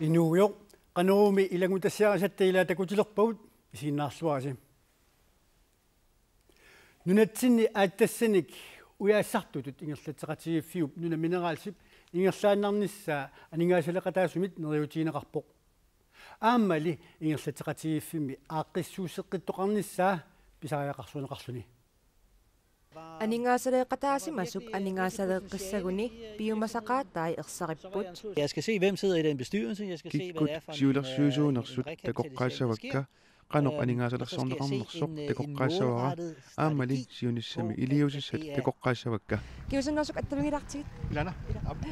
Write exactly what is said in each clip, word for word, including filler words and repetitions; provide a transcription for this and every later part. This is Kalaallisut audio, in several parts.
Inuugujoq, Qanorooq-mi ilanngutassiarisatta ilaa takutilerpagut, isiginnaarluarisi. Nunatsinni aatsitanik ujaasartutut ingerlatseqatigiiffiup Nunamineralsip ingerlaannarnissaa aningaasaleqataasumit neriuutigineqarpoq. Aammali ingerlatseqatigiiffimmi aaqqissuusseqqittoqarnissaa pisariaqarsuunneqarluni. Aningaasaleeqataasimasup aningaasaleeqqissaguni piumasaqaatai ersaripput. Jeg skal se, hvem sidder i den bestyrelse. Jeg skal se, hvad det er for en, øh, en, en rekapitalisering, der sker. Øhm, og så skal jeg se en, øh, en målrettet strategi, der skal sikre, at det er det, der sker. Kikkup siulersuisuunersut takoqqaassavakka, qanoq aningaasaleersorneqarnersoq takoqqaassavara, aammali siunissami iliuusissat takoqqaassavakka. Kiusannersuk attavigilaartigit. Ilana.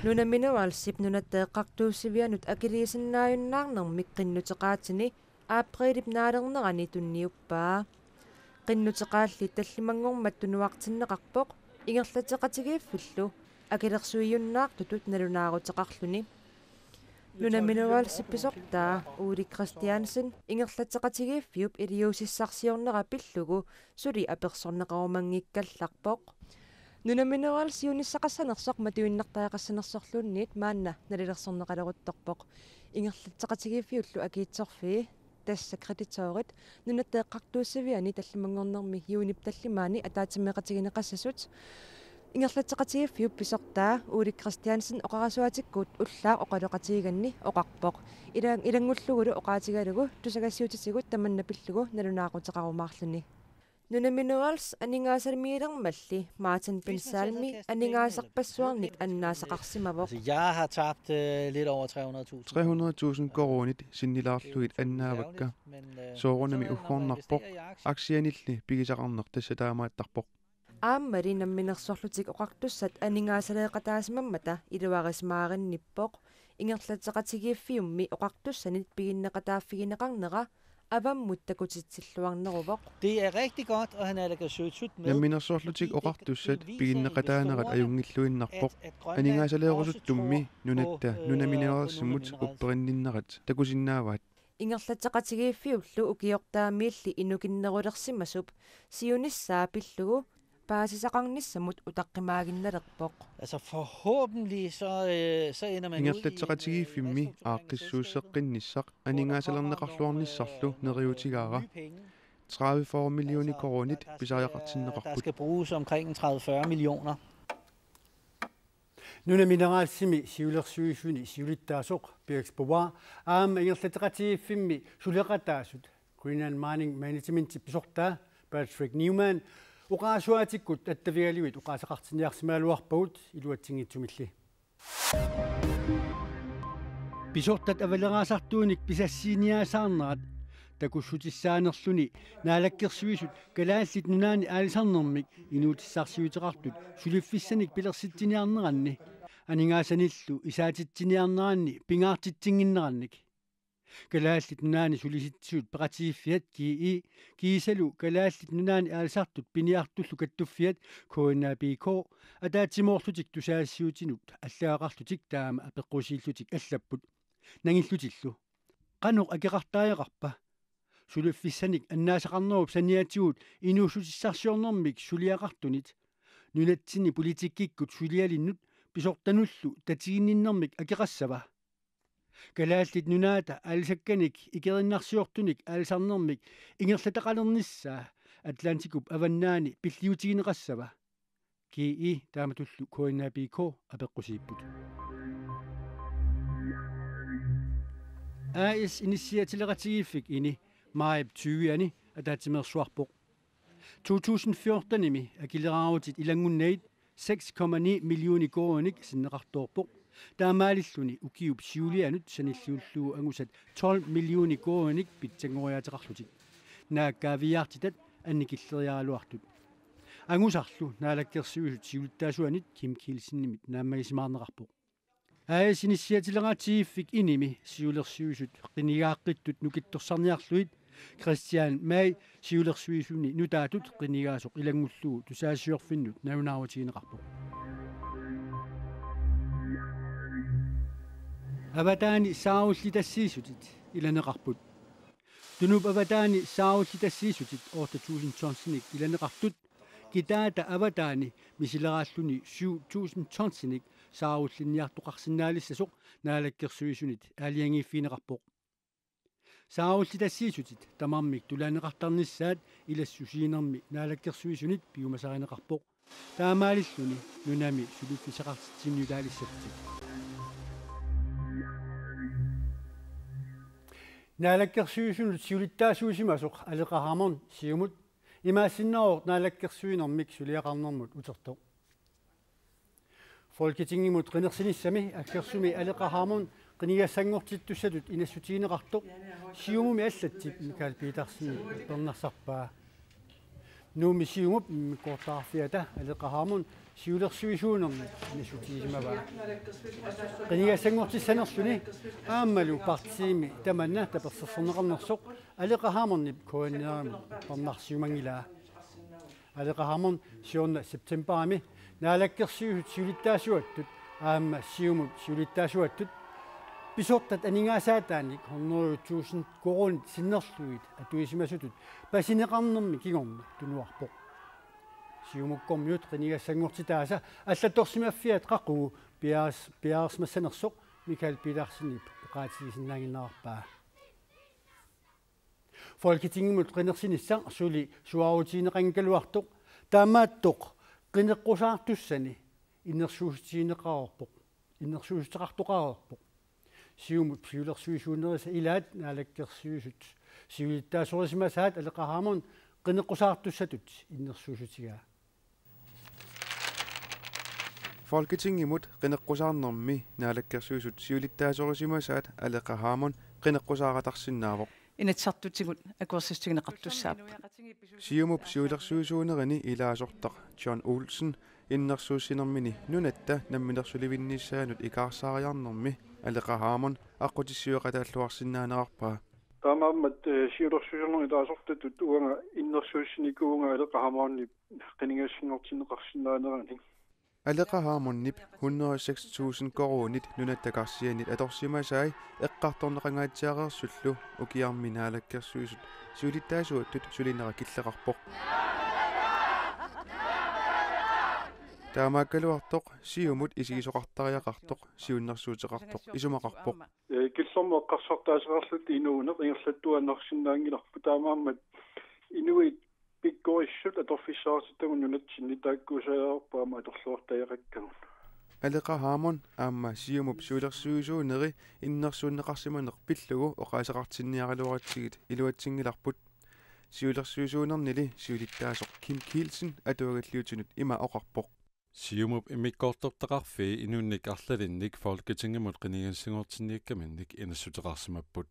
Nunamineralsip Nunatta Eqqartuussivianut akiliisinnaajunnaarnermik qinnuteqaatini aprilip naalernerani tunniuppaa. Qinnuteqaallit tallimanngormat tunuartinneqarpoq ingerlatseqatigiiffillu akilersuijunnaartutut nalunaaruteqarluni. Nunamineralsip pisortaa Ole Christiansen ingerlatseqatigiiffiup iliuusissarsiornera pillugu suli apersorneqarumanngikkallarpoq. Nunaminerals siunissaqassanersoq matuinnartariaqassanersorluunniit maanna nalilersorneqaleruttorpoq. Ingerlatseqatigiiffiullu akiitsorfii, tassa kreditorit, Nunatta Eqqartuussiviani tallimanngornermi juunip tallimaani ataatsimeeqatigineqassasut. Ingerlatseqatigiiffiup pisortaa Ole Christiansen oqarasuaatikkut ullaaq oqaloqatigiganni oqarpoq: Ila-, ilanngullugulu oqaatigalugu tusagassiuutitigut tamanna pillugu nalunaaruteqarumaarluni. Nunaminerals aningaasamiilermalli Martin Bensalmi aningaasarpassuarnik annaasaqarsimavoq. Altså, jeg har tabt, øh, lidt over tre hundrede tusind. Tre hundrede tusind koruunit sinnilaarlugit annaavakka. Men, øh, soorunami så når man uggornarpoq, investerer i aktier, aktianilli pigisaqarneq tassa taamaattarpoq. Aammali Namminersorlutik Oqartussat aningaasaleeqataasimammata iluarisimaarinnippoq. Ingerlatseqatigiiffiummi oqartussanit piginneqataaffigineqarnera avammut takutitsilluarneruvoq. Det er rigtig godt at have naalakkersuisut med, Namminersorlutik Oqartussat piginneqataanerat ajunngilluinnarpoq. Aningaasaleerusuttummi nunatta Nunamineralsimut upperinninnerat takusinnaavaat. Ingerlatseqatigiiffiullu ukiortaamiilli inukinnerulersimasup siunissaa pillugu paasisaqarnissamut utaqqimaaginnalerpoq. Altså, forhåbentlig så, øh, så ender man ud i en, øh, restruktureringsproces. Ingerlatseqatigiiffimmi aaqqissuusseqqinnissaq aningaasalerneqarluarnissarlu neriuutigaara. Tredive fyrre millioner koruunit pisariaqartinneqarput. Der skal bruges omkring tredive fyrre millioner. Nunamineralsimi siulersuisuni siulittaasoq Birks Bois aamma ingerlatseqatigiiffimmi suleqataasut Greenland Mining Managementip pisortaa Patrick Newman oqarasuaatikkut attavigalugit oqaaseqartinniarsimagaluarpagut iluatsinngitsumilli. Pisortat avaleraasartuunik pisassiiniaasaarnerat takussutissaanerluni Naalakkersuisut Kalaallit Nunaanni aalisarnermik inuutissarsiuteqartut suliffissanik pilersitsiniarneranni aningaasanillu isaatitsiniarneranni pingaartitsinnginnerannik. Kalaallit Nunaanni Sulisitsisut Peqatigiiffiat G E kiisalu Kalaallit Nunaanni aalisartut piniartullu kattuffiat K N A P K ataatsimoorlutik tusagassiuutinut allagaqarlutik taama apeqqusiillutik allapput. Nangillutillu: Qanoq akeqartariaqarpa suliffissanik annaasaqarnerup saniatigut inuussutissarsiornermik suliaqartunit nunatsinni politikkikkut sulialinnut pisortanullu tatiginninnermik akeqassava? Kalaallit Nunaata aalisakkanik ikerinnarsiortunik aalisarnermik ingerlataqalernissaa Atlantikup avannaani pilliutigineqassava? G E taamatullu K N A P K apeqqusiipput. A/S inissiatileqatigiiffik ini maajip tyve-ani ataatsimeersuarpoq. To tusind fjorten-imi akileraarutit ilanngunnagit seks komma ni millioner koruuninik sinneqartoorpoq. Taamaalilluni ukiup siulianut sanilliullugu angusat tolv millioner koruuninik pitsanngoriaateqarlutik. Naak kaaviiaartitat annikilleriaraluartut. Angusarlu Naalakkersuisut siulittaasuanit Kim Kielsenimit naammagisimaarneqarpoq. A/S inissiatileqatigiiffik inimi siulersuisut qinigaaqittut nukittorsarniarlugit Christian May siulersuisuni nutaatut qinigaasoq ilanngullugu tusagassiorfinnut nalunaarutigineqarpoq. Avataani saarullitassiissutit ilaneqarput. Tunup avataani saarullitassiissutit otte tusind tonsinik ilaneqartut kitaata avataani misileraalluni syv tusind tonsinik saarullinniartoqarsinnaalissasoq Naalakkersuisunit aalajangiiffigineqarpoq. Saarullitassiissutit tamarmik tulaanneqartarnissaat ilassusiinermi Naalakkersuisunit piumasarineqarpoq. Taamaalilluni nunami suliffissaqartitsinnut ilaalissatsitik. Naalakkersuisunut siulittaasuusimasoq Aleqa Hammond Siumut imaassinnaavoq naalakkersuinermik suliaqarnermut utertoq. Folketingimut qinersinissami aggersumi Aleqa Hammond qinigassanngortittussatut inassutigineqartoq Siumumi allatsip Mikael Petersenip uppernarsarpaa. Nuummi Siumup immikkoortortaqarfiata Aleqa Hammond siulersuisuunermi inassutigisimavaa. Qinigassanngortissanerluni aammalu partiimi tamanna tapersersorneqarnersoq Aleqa Hammondip K N R-imut uppernarsarsiumanngilaa. Aleqa Hammond siorna septembarimi Naalakkersuisut siulittaasuattut aamma Siumup siulittaasuattut pisortat aningaasaataannik hundrede tusind koruunit sinnerlugit atuisimasutut pasineqarnermi kingorna tunuarpoq. Siumukkormiut qinigassanngortitaasa allattorsimaffiat qaqugu piaas-, piareersimassanersoq Mikael Petersenip oqaatigisinnaannginnerarpaa. Folketingimut qinersinissaq suli suaarutigineqanngikkaluartoq, taamaattoq qineqqusaartussani innersuussutigineqareerpoq, innersuussuteqartoqareerpoq. Siumup siulersuisuunerisa ilaat Naalakkersuisut siulittaasorisimasaat Aleqa Hammond qineqqusaartussatut innersuussutigaa. Folketingimut qineqqusaarnermi Naalakkersuisut siulittaasorisimasaat Aleqa Hammond qineqqusaaratarsinnaavoq. Inatsisartutigut akuersissutigineqartussaapput. Siumup siulersuisuunerini ilaasortaq John Olsen innersuussinermini nunatta namminersulivinnissaanut ikaarsaariarnermi Aleqa Hammond aqqutissiueqataalluarsinnaanerarpaa. Taamaammat, eh, siulersuisuunermi ilaasortatut uanga innersuussinikuuvunga Aleqa Hammondip qinigassanngortinneqarsinnaaneranik. Aleqa Hammondip hundrede og seks tusind koruunit nunatta karsianit atorsimasai eqqartorneqangaatsiareersullu ukiarmi Naalakkersuisut siulittaasuattut sulinera killeqarpoq. Taamaakkaluartoq Siumut isigisoqartariaqartoq siunnersuuteqartoq isumaqarpoq. Eh, killormut eqqarsartaaseqarluta inuuneq ingerlattuaannarsinnaanngilarput, taamaammat inuit pikkorissut atorfissaqartittagut nunatsinni taakkuusariaqarput aamma atorluartariaqakkagut. Aleqa Hammond aamma Siumup siulersuisuuneri innersuunneqarsimaneq pillugu oqaaseqartinniaraluaratsigit iluatsinngilarput. Siulersuisuunernili siulittaasoq Kim Kielsen atuagalliutinut ima oqarpoq. Siumup immikkoortortaqarfii inunnik arlalinnik Folketingimut qinigassanngortinniakkaminnik inassuteqarsimapput.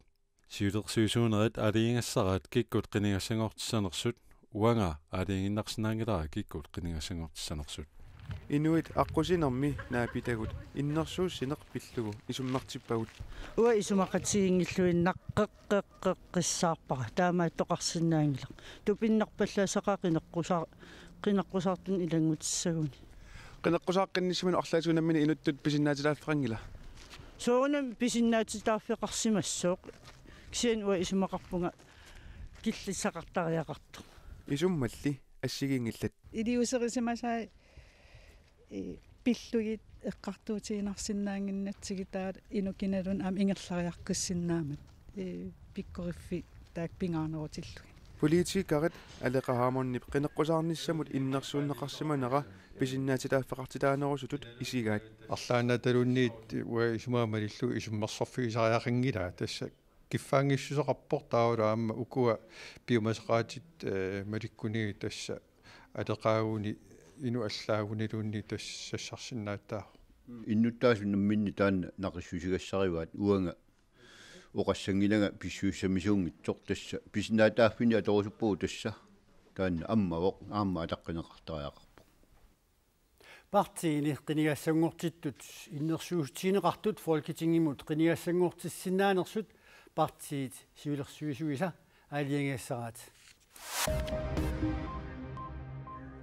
Siulersuisuunerit aalajangigassaraat kikkut qinigassanngortissanersut, uanga aalajangiinnarsinnaanngilara kikkut qinigassanngortissanersut. Inuit aqqusinermi naapitagut innersuussineq pillugu isummertippagut. Uanga isumaqatigiinngilluinnaqqeqqeqqissaarpara, taamaattoqarsinnaanngilaq. Tupinnarpallaassaqa qineqqusaa-, qineqqusaartunik ilanngutissaguni. Qineqqusaaqqinnissaminut arlaatigut nammineq inuttut pisinnaatitaaffeqanngila? Soorunami pisinnaatitaaffeqarsimassooq. Kisianni uanga isumaqarpunga killissaqartariaqartoq. Isummalli assigiinngillat. Iliuuserisimasai, eh, pillugit eqqartuutigiinnarsinnaannginnatsigit taava inuk kinaluunniit aamma ingerlariaqqissinnaammata, eh, pikkoriffik taakku pingaanerutillugit. Politikerit Aleqa Hammondip qineqqusaarnissamut innersuunneqarsimanera pisinnaatitaaffeqartitaanerusutut isigaat. Arlaannataluunniit uanga isumaga malillugu isummersorfigisariaqanngilaa, tassa kiffaanngissuseqarpoq taavalu aamma ukua piumasaqaatit, eh, malikkuniuk tassa aleqaaguni inuk allaaguniluunniit tassa sassarsinnaattaarpoq. Innuttaasut namminneq taanna naqissusigassarivaat, uanga oqassanngilanga pissusissamisuunngitsoq, tassa pisinnaatitaaffinnik atorusuppugut, tassa taanna ammavoq, aamma ataqqineqartariaqarpoq. Partiini qinigassanngortittut innersuussutigineqartut Folketingimut qinigassanngortissinnaanersut partiit siulersuisuisa aalajangigassaraat.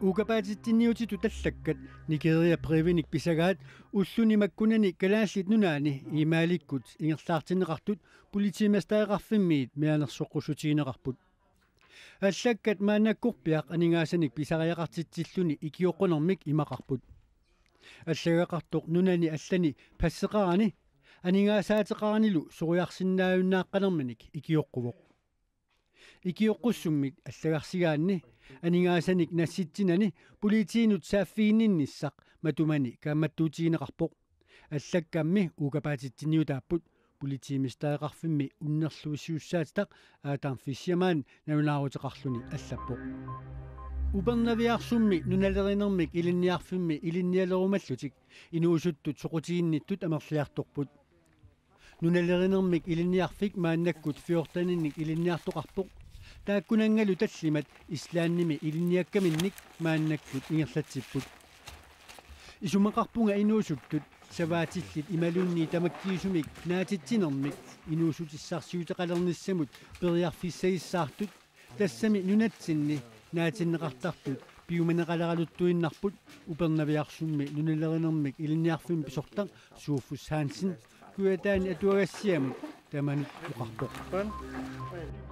Uukapaatitsinniutitut allakkat Nigeria Brevinik pisagaat ulluni makkunani Kalaallit Nunaanni e-mailikkut ingerlaartinneqartut politimestereqarfimmiit mianersoqqussutigineqarput. Allakkat maannakkorpiaq aningaasanik pisariaqartitsilluni ikioqqunermik imaqarput. Allagaqartoq nunani allani passeqarani aningaasaateqaranilu soriarsinnaajunnaaqqanerminik ikioqquvoq. Ikioqqussummik allagarsigaanni aningaasanik nassitsinani politiinut saaffiginninnissaq matumani kaammattuutigineqarpoq. Allakkammi uukapaatitsiniutaapput politiimestereqarfimmi unnerluussisussaatitaq Adam Fischermann nalunaaruteqarluni allappoq. Upernaviarsummi nunalerinermik ilinniarfimmi ilinnialerumallutik inuusuttut soqutiginnittut amerliartorput. Nunalerinermik ilinniarfik maannakkut fjorteninik ilinniartoqarpoq. Taakkunanngalu tallimat Islandimi ilinniakkaminnik maannakkut ingerlatsipput. Isumaqarpunga inuusuttut savaatillit imaluunniit tamakkiisumik naatitsinermik inuussutissarsiuteqalernissamut periarfissagissaartut, tassami nunatsinni naatinneqartartut piumaneqaleraluttuinnarput. Upernaviarsummi nunalerinermik ilinniarfimmi pisortaq Sofus Hansen Kujataani atuagassiamut tamanut oqarpoq.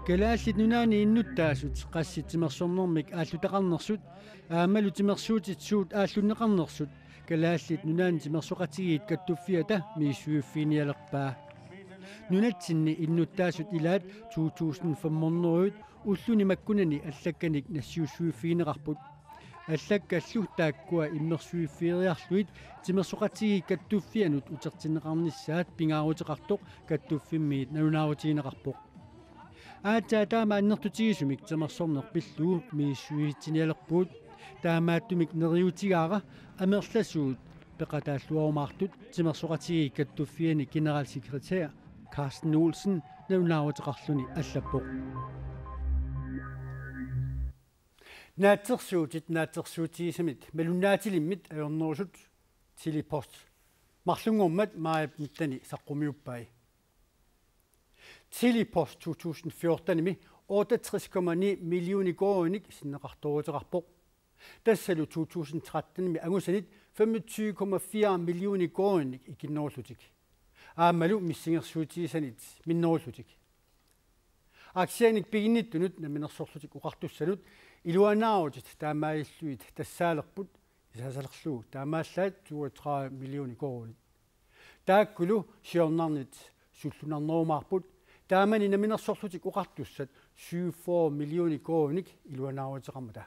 Kalaallit Nunaanni innuttaasut qassit timersornermik aallutaqarnersut aammalu timersuutit suut aallunneqarnersut Kalaallit Nunaanni Timersoqatigiit Kattuffiata misissuiffiginialerpaa. Nunatsinni innuttaasut ilaat to tusind fem hundrede ulluni makkunani allakkanik nassiussuiffigineqarput. Allakkallu taakkua immersuiffigeriarlugit Timersoqatigiit Kattuffianut utertinneqarnissaat pingaaruteqartoq kattuffimmiit nalunaarutigineqarpoq. Aatsaat taama annertutigisumik timersorneq pillugu misissuisitsinialerpugut. Taamaattumik neriuutigaara amerlasuut peqataalluarumaartut Timersoqatigiit Kattuffiani generalsekretær Carsten Olsen nalunaaruteqarluni allappoq. Naatsorsuutit naatsorsuutigisamit malunnaatilimmit ajornerusut Tele-Post marlunngormat maajip nitteni saqqummiuppai. Tele-Post to tusind fjortenimi otteogtres komma ni millioner koruuninik sinneqartooruteqarpoq. Tassalu to tusind trettenimi angusanit femogtyve komma fire millioner koruuninik ikinnerullutik. Aammalu missingersuutigisanit minnerullutik. Aktianik piginnittunut Namminersorlutik Oqartussanut iluanaarutit taamaalillugit tassaalerput isaasalerlugu taamaallaat toogtredive millioner koruunit. Taakkulu siornarnit sullunarnerumaarput, taamani Namminersorlutik Oqartussat syvogfyrre millioner koruuninik iluanaaruteqarmata.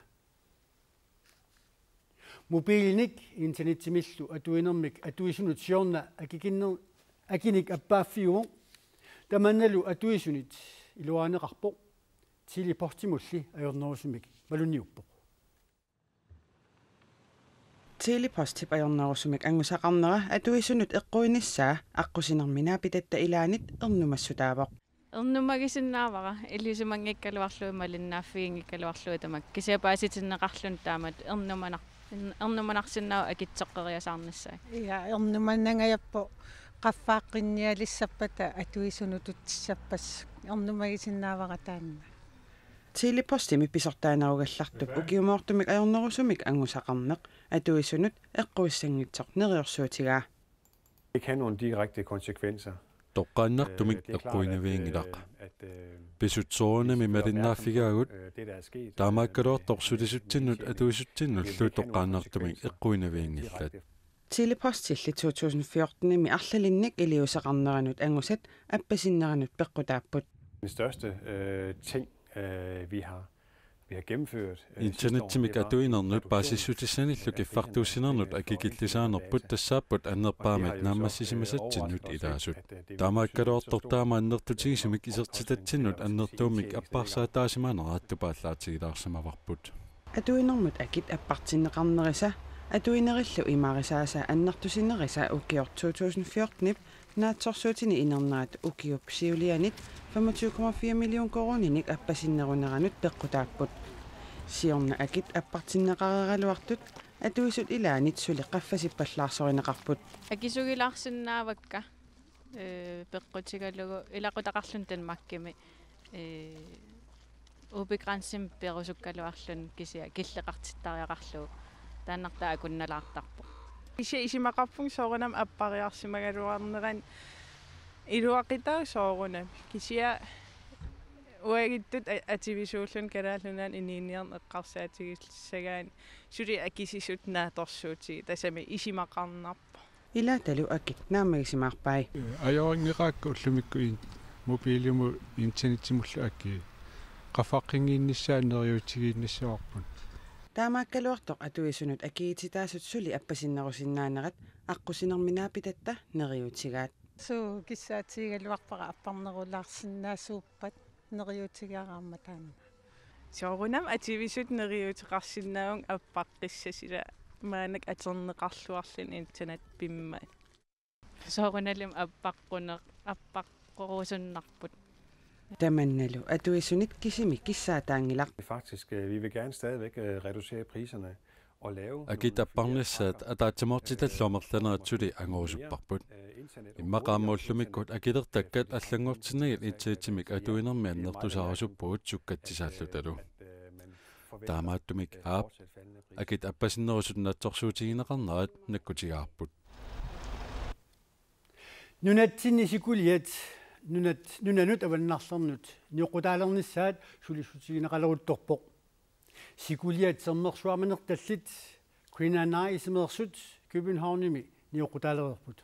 Mobiilinik internetsimillu atuinermik atuisunut siorna akikinner-, akinik appaaffiuvoq. Tamannalu atuisunit iluarineqarpoq. Tele-Postimulli ajornerusumik malunniuppoq. Tele-Postip ajornerusumik angusaqarnera atuisunut eqquinissaa aqqusinermi naapitatta ilaanit ernumassutaavoq. Ernumagisinnaavara, ilisimanngikkaluarlugit, malinnaaffiginngikkaluarlugit tamakku. Kisianni paasitinneqarluni taamatut ernumanar-, ernumanarsinnaavoq akitsoqqeriasaarnissaa. Ja, ernumanangajappoq qaffaaqqinnialissappata atuisunut utsissappassi. Ernumagisinnaavara taanna. Tele-Postimi pisortaanerugallartup ukiumoortumik ajornerusumik angusaqarneq atuisunut eqquissanngitsoq neriorsuutigaa. Ikke have nogen direkte konsekvenser. Toqqaannartumik eqquinavianngilaq. Pisut soorunami malinnaaffigaagut. Taamaakkaluartoq sulisutsinnut atuisutsinnullu toqqaannartumik eqquinavianngillat. Tele-Postilli to tusind fjortenimi arlalinnik iliuuseqarneranut angusat appasinneranut peqqutaapput. Den største, øh, ting, øh, vi har, vi har gennemført, øh, sidste år, internetsimik atuinernut paasissutissanillu kiffartuussinernut akikillisaanerput tassaapput annerpaamik naammassisimasatsinnut ilaasut. Taamaakkaluartoq taama annertutigisumik isertitatsinnut annertuumik appaarsaataasimaneraat tupaallaatigilaarsimavarput. Atuinermut akit appartinneqarnerisa, atuinerillu imarisaasa annertusinerisa ukioq to tusind fjortenip naatsorsuutini inernerat ukiup siulianit femogtyve komma fire million koruuninik appasinneruneranut peqqutaapput. Siorna akit appartinneqareeraluartut atuisut ilaannit suli qaffasippallaarsorinneqarput. Akisugilaarsinnaavakka, ee, peqqutigalugu ilaqutaqarluni Danmarkimi, ee, ubegrænsimi perusukkaluarluni kisianni killeqartittariaqarlugu taannartaa akunnalaartarpoq. Kisianni isumaqarpunga soorunami appariarsimagaluarnerani iluaqutaavoq soorunami. Kisianni Uagutsitut a-, atuisuulluni Kalaallit Nunaanni inuuniarneq eqqarsaatigissagaanni suli akisisut naatsorsuutigaat, tassami isumaqarnarpoq. Ilaatalu akit naammagisimaarpai. Ajorinngeqaakka ullumikkut in-, mobilimut internettimullu akii. Qaffaqqinngitsunik neriuutigiinnissavarput. Taamaakkaluartoq atuisunut akiuutitaasut suli appasinnerusinnaanerat aqqusinermi naapitatta neriuutigaat. Suut kissaatigigaluarpara apparnerulaarsinnaasuuppat neriuutigaara aamma taanna. Soorunami atuisut neriuuteqarsinnaavunga appaqqissasut, ila maannakkut atorneqarluarluni internet pimmat. Soorunalimi appaqquneq-, appaqqorusunnarput. Tamannalu atuisunit kisimi kissaataanngilaq. Faktisk, øh, vi vil gerne stadigvæk, øh, reducere priserne og lave nogle... Akit apparnissaat ataatsimoortitallu amerlanerit suli angorusupparput. Immaqa aamma ullumikkut akilertakkat allanngortinnagit internettimik atuinermi annertusaarusuppugut sukkatsisaallutalu. Taamaattumik aap, akit appasinnerusut naatsorsuutigineqarnerat nakkutigaarput. Nunatsinni sikuliat nunat, nunanut avannarlernut nioqqutaalernissaat sulissutigineqaleruttorpoq. Sikuliat sermersuarminertallit Greenland Ice-imeersut Københavnimi nioqqutaalereerput.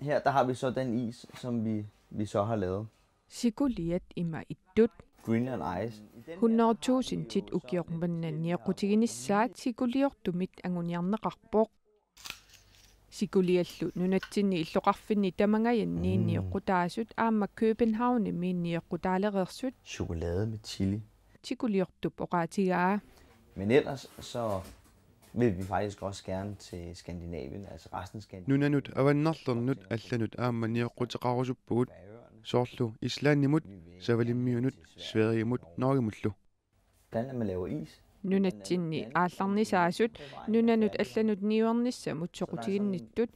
Her, der har vi så den is, som vi, vi så har lavet. Sikuliat ima ittut. Greenland Ice. Hundrede tusindit ukioq manna nioqqutiginissaat sikuliortumit anguniarneqarpoq. Sikuliallu nunatsinni illoqarfinni tamangajanni Mm. nioqqutaasut aamma Københavnimi nioqqutaalereersut. Chokolade med chili. Sikuliortup oqaatigaa. Men ellers så vil vi faktisk også gerne til Skandinavien, altså resten af Skandinavien. Nunanut avannarlernut allanut aamma nioqquteqarusuppugut. Soorlu Islandimut, Savalimmiunut, Sverigemut, Norgemullu. Hvordan man laver is. Nunatsinni aallarnisaasut nunanut allanut niuernissamut soqutiginnittut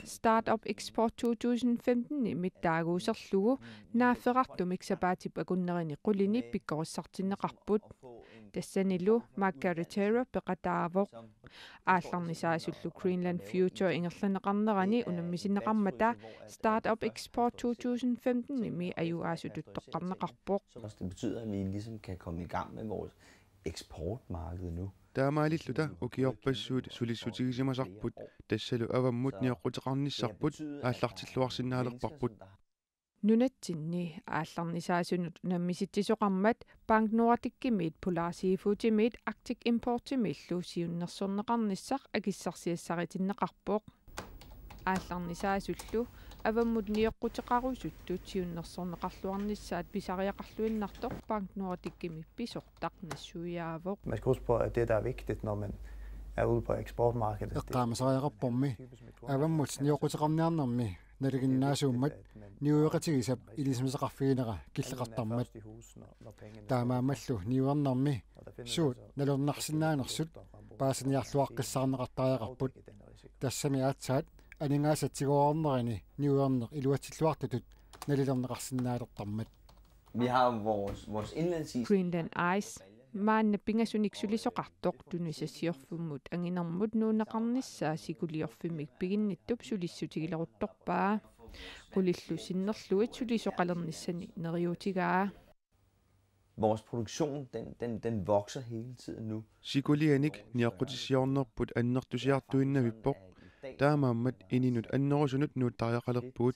Startup Export to tusind femten-imi taaguuserlugu naaffeqartumik sapaatip akunnerini qulini pikkorissartinneqarput. Tassanilu Mark Garitero peqataavoq. Aallarnisaasullu Greenland Future ingerlanneqarnerani unammisinneqarmata Startup Export to tusind femten-imi ajugaasutut toqqarneqarpoq. Så det betyder, at vi ligesom kan komme i gang med vores eksportmarked nu. Taamaalilluta ukiorpassuit sulissutigisimasarput, tassalu avammut nioqquteqarnissarput aallartilluarsinnaalerparput. Nunatsinni aallarnisaasunut unammisitsisoqarmat Bank Nordicimiit Polar Seafoodimiit Arctic Importimiillu siunnersorneqarnissaq akissarsiassaritinneqarpoq. Aallarnisaasullu avammut nioqquteqarusuttut siunnersorneqarluarnissaat pisariaqarluinnartoq Bank Nordicimi pisortaq nassuiaavoq. Man skal huske på, at det, der er vigtigt, når man er ude på eksportmarkedet, det er... Eqqaamasariaqarpormi avammut nioqquteqarniarnermi nalinginnaasuummat niueqatigisap ilisimasaqarfiginera killeqartarmat. Taamaammallu niuernermi suut nalornarsinnaanersut paasiniarluaqqissaarneqartariaqarput. Tassami aatsaat aningaasat tigoriarnerini niuerneq iluatsilluartutut nalilerneqarsinnaalertarmat. Vi har vores, vores indlandsis. Greenland Ice. Maanna pingasunik sulisoqartoq tunisassiorfimmut anginermut nuunneqarnissaa sikuliorfimmik piginnittup sulissutigileruttorpaa. Qulillu sinnerlugit sulisoqalernissani neriuutigaa. Vores produktion, den, den, den vokser hele tiden nu. Sikulianik nioqqutissiornerput annertusiartuinnavippoq. Taamaammat ininut annerusunut nuuttariaqalerpugut.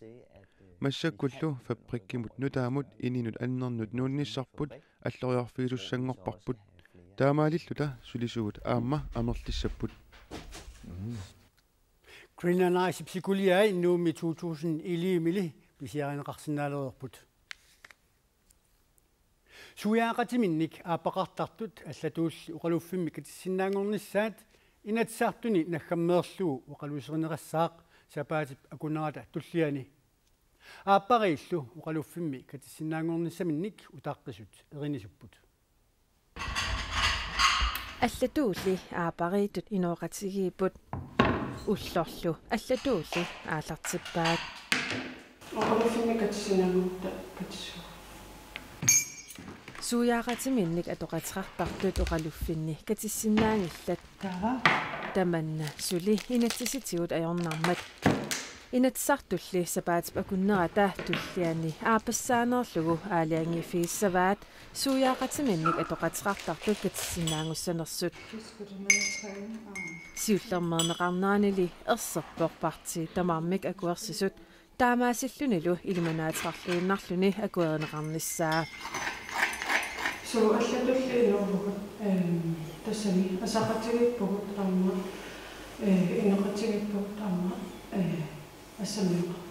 Massakkullu fabrikkimut nutaamut ininut annernut nuunnissarput alloriarfigisussanngorparput. Taamaalilluta sulisugut aamma amerlissapput. Greenland Ice-ip sikuliai Nuummi to tusind elleve-mili pisiarineqarsinnaalereerput. Suiaaqatiminnik aappaqartartut allatuulli oqaluffimmi katissinnaanngornissaat Inatsisartuni naggammeerlugu oqaluuserineqassaaq sapaatip akunnerata tulliani. Aappariillu oqaluffimmi katissinnaanngornissaminnik utaqqisut erinisupput. Allatuulli aappariittut inooqatigiipput. Ullorlu allatuulli aallartippaat. Oqaluffimmi katissinnaanngorutta katissuara. Suiaaqatiminnik atoqateqartartut oqaluffinni katissinnaanngillat. Taava. Tamanna suli inatsisitigut ajornarmat. Inatsisartulli sapaatip akunnerata tulliani aappassaaneerlugu aalajangiiffigissavaat suiaaqatiminnik atoqateqartartut katissinnaanngussanersut. Siullermeerneqarneranili erserpoq partiit tamarmik akuersisut, taamaasillunilu ilimanaateqarluinnarluni akuerineqarnissaa. Suu allatulli iluavugut, ehm, tassani asaqatigiippugut aamma, eh, inoqatigiippugut aamma, eh, assammiuqarpugut.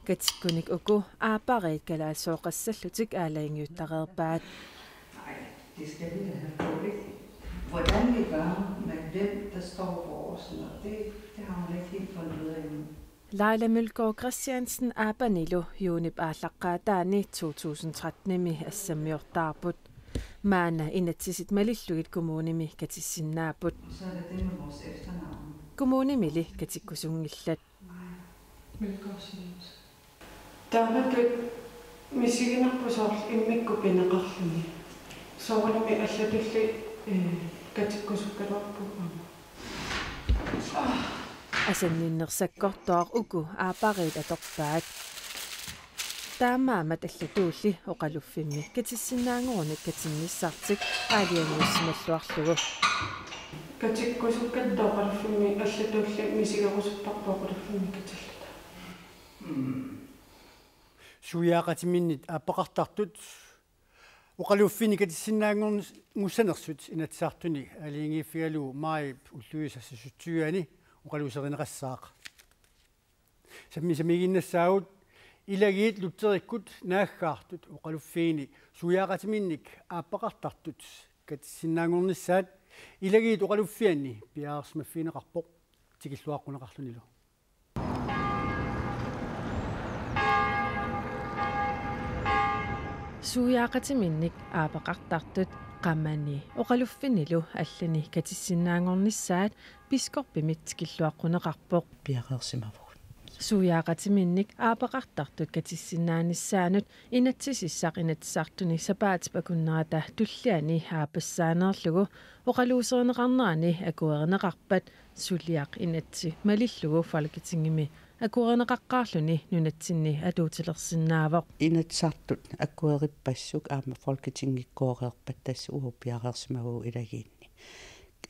Katikkunik uku aappariit kalaallisooqassallutik aalajangiuttareerpaat. Nej, det skal vi da have på, ikke? Hvordan vi gør, med hvem der står hvor og sådan noget, det, det har hun ikke helt fundet ud af endnu. Laila Mølgaard Christiansen aappanilu juunip aallaqqaataani to tusind tretten-imi assammiortaarput. Maanna inatsisit malillugit kommunimi katissinnaapput. Så er det det med vores efternavn. Kommunimili katikkusunngillat. Taamatut misiginarpoq soorlu immikkut pineqarluni. Soorunami allatulli, eh, katikkusukkaluarpugut aamma. Asanninneq sakkortooq uku aappariit atorpaat. Taamaammat allatuulli oqaluffimmi katissinnaanngorunit katinnissartik aalajangiussimalluarlugu. Katikkusukkatta oqaluffimmi allatuulli misigerusupparput oqaluffimmi katilluta. Suiaaqatiminnit aappaqartartut oqaluffinni katissinnaanngussanersut Inatsisartuni aalajangiiffigalugu maajip ulluisa seksogtyve-ani oqaluuserineqassaaq. Sammi-, sammigiinnassaagut ilagiit Lutherikkut naaggaartut oqaluffiini suiaaqatiminnik aappaqartartut katissinnaanngornissaat ilagiit oqaluffianni piareersimaffigineqarpoq, tikilluaqquneqarlunilu. Suiaaqatiminnik aappaqartartut qamani oqaluffinnilu allani katissinnaanngornissaat biskoppimit tikilluaqquneqarpoq. Piareersimavugut. Suiaaqatiminnik aappaqartartut katissinnaanissaannut inatsisissaq Inatsisartuni sapaatip akunnerata tulliani aappassaaneerlugu oqaluuserineqarnerani akuerineqarpat suliaq inatsit malillugu Folketingimi akuerineqaqqaarluni nunatsinni atuutilersinnaavoq. Inatsisartut akuerippassuk aamma Folketingikkooreerpat tassa uagut piareersimavugut ilagiinni,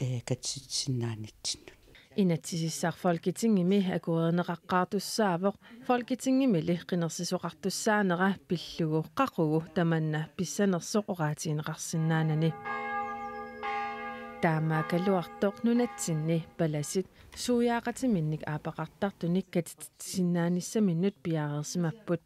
eh, katissinnaanitsinnut. Inatsisissaq Folketingimi akuerineqaqqaartussaavoq Folketingimili qinersisoqartussaanera pillugu qaqugu tamanna pissanersoq oqaatigineqarsinnaanani. Taamaakkaluartoq nunatsinni palasit suiaaqatiminnik aappaqartartunik katitsisinnaanissaminut piareersimapput.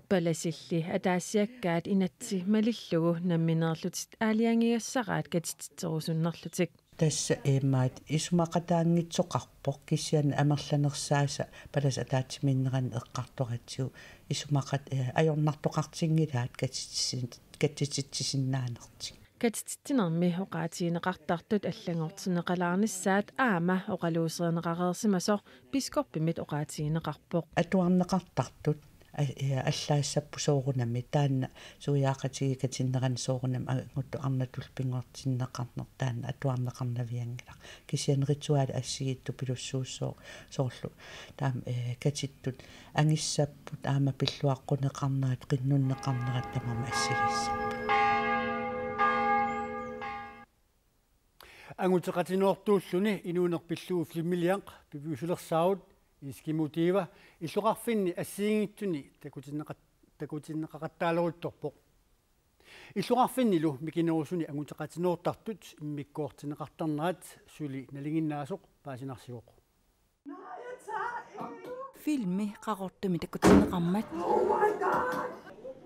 Palasilli ataasiakkaat inatsit malillugu nammineerlutik aalajangigassaraat katititserusunnerlutik. Tassa imaat isumaqataanngitsoqarpoq kisianni amerlanersaasa palasip ataatsimiinnerani eqqartoratsigu isumaqat-, eh, ajornartoqartinngilaat katititsi-, katititsisinnaanertik. Katititsinermi oqaatigineqartartut allanngortinneqalaarnissaat aamma oqaluuserineqareersimasoq biskoppimit oqaatigineqarpoq. Atuarneqartartut a-, eh, allaassapput soorunami taanna suiaaqatigiit katinnerani soorunami anguttut arnatullu pinngortinneqarneq taanna atuarneqarnavianngilaq. Kisianni ritualit assigiittut pilussuussooq soorlu taama, eh, katittut angissapput aamma pilluaqquneqarnerat qinnunneqarnerat tamarmik assigiissapput. Anguteqatinoortuulluni inuuneq pillugu filmiliaq piviusulersaarut Eskimo Diva illoqarfinni assigiinngitsuni takutinneqat-, takutinneqaqattaaleruttorpoq. Illoqarfinnilu mikinerusuni anguteqatinoortartut immikkoortinneqartarnerat suli nalinginnaasoq paasinarsivoq. Filmi Qaqortumi takutinneqarmat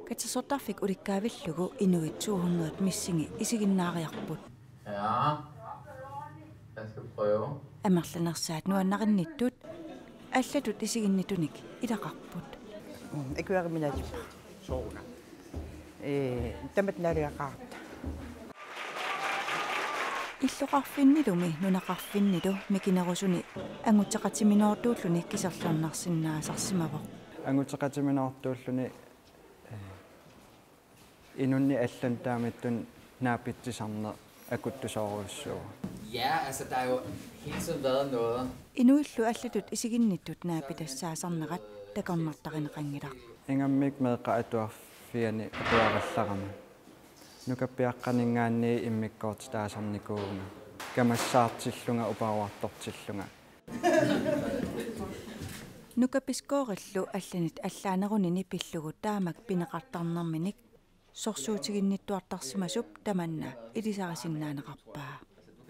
katersortarfik ulikkaavillugu inuit to hundrede missingi isiginnaariarput. Ja, jeg skal prøve. Amerlanersaat nuannarinnittut allatut isiginnitunik ilaqarput. Mm, akueriminaatsippa. Sooruna. Ee, tamatta naalagaqaarta. Illoqarfinnilumi nunaqarfinnilu mikinerusuni anguteqatiminoortuulluni kiserliorsinnaasarsimavoq. Anguteqatiminoortuulluni, eh, inunnik allanut taamatut naapitsisarneq akuttusoorujussuuvoq. Ja, altså, der har jo hele tiden været noget. Inuillu allatut isiginnittut naapitassaasarnerat takornartarineqanngilaq. Ingammik meeqqat atuarfianni atuarallarama. Nukappiaqqaninngaanniit immikkoortitaasarnikuuvunga. Kamassaartillunga uparuartortillunga. Nukapiskoorillu allanit allaanerunini pillugu taamak pineqartarnerminik sorsuutiginnittuartarsimasup tamanna ilisarisinnaaneqarpaa.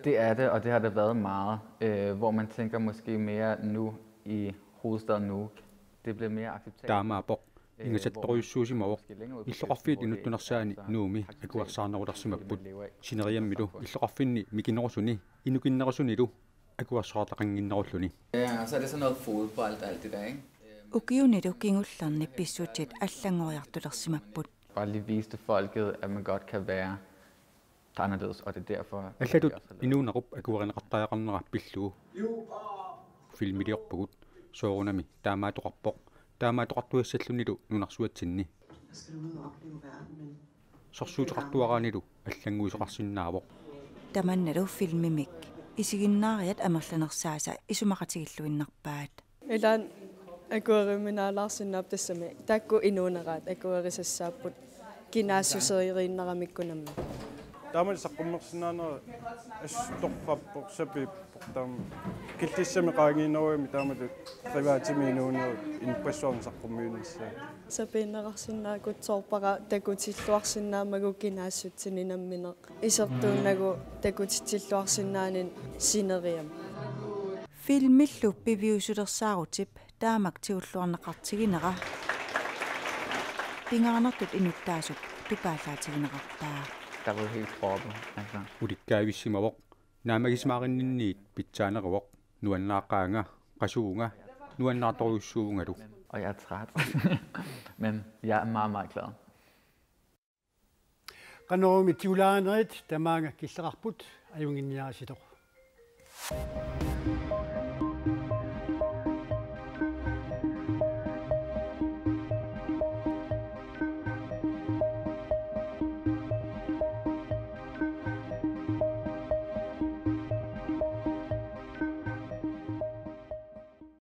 Det er det, og det har det været meget, øh, hvor man tænker måske mere nu i hovedstaden Nuuk. Det bliver mere accepteret. Taamaappoq, ingasattorujussuusimavoq, illoqarfiit inuttunersaani Nuummi akuersaarnerulersimapput, sineriammilu illoqarfinni mikinerusuni inukinnerusunilu akuersaartaqannginnerulluni. Ja, så er det sådan noget fodbold og alt det der, ikke? Ukiunilu kingullerni pissutsit allanngoriartulersimapput. Bare lige vise folket, at man godt kan være anderledes, og det er derfor, at vi Allatut også har lavet inuunerup akuerineqartariaqarnera pillugu filmiliorpugut, soorunami taamaattoqarpoq, taamaattoqartuassallunilu nunarsuatsinni. Sorsuuteqartuaraanilu allannguisoqarsinnaavoq. Tamannalu filmimik isiginnaariat amerlanersaasa isumaqatigilluinnarpaat. Ilaanni akueriminaalaarsinnaapput, tassami taakku inuuneraat akuerisassaapput kinaassuseriinnaramikku nammineq. Taamani saqqummersinnaanera assortoqqappoq, sapiippoq, taama killissami qaangiinnerugami taamatut privatimi inuunerup inuppassuarnut saqqummiunnissaa. Sapiinneqarsinnaagutsigu soorpara takutilluarsinnaammagu kinaassutsini nammineq isertuunnagu takutitsilluarsinnaaneq sineriammat. Filmillu piviusulersaarutip taamak tigulluarneqartiginera pingaarnertut inuttaasup tupaallaatigineqartaa. Der var helt proppet, altså. Ulikkaavissimavoq, naammagisimaarinninniit pitsaaneruvoq, nuannaaqqaanga, qasuunga, nuannaartorujussuuvungalu. Og jeg er træt. Men jeg er meget, meget glad. Qanormi tigulaanerit tamaanga killeqarput, ajunnginniaritsi.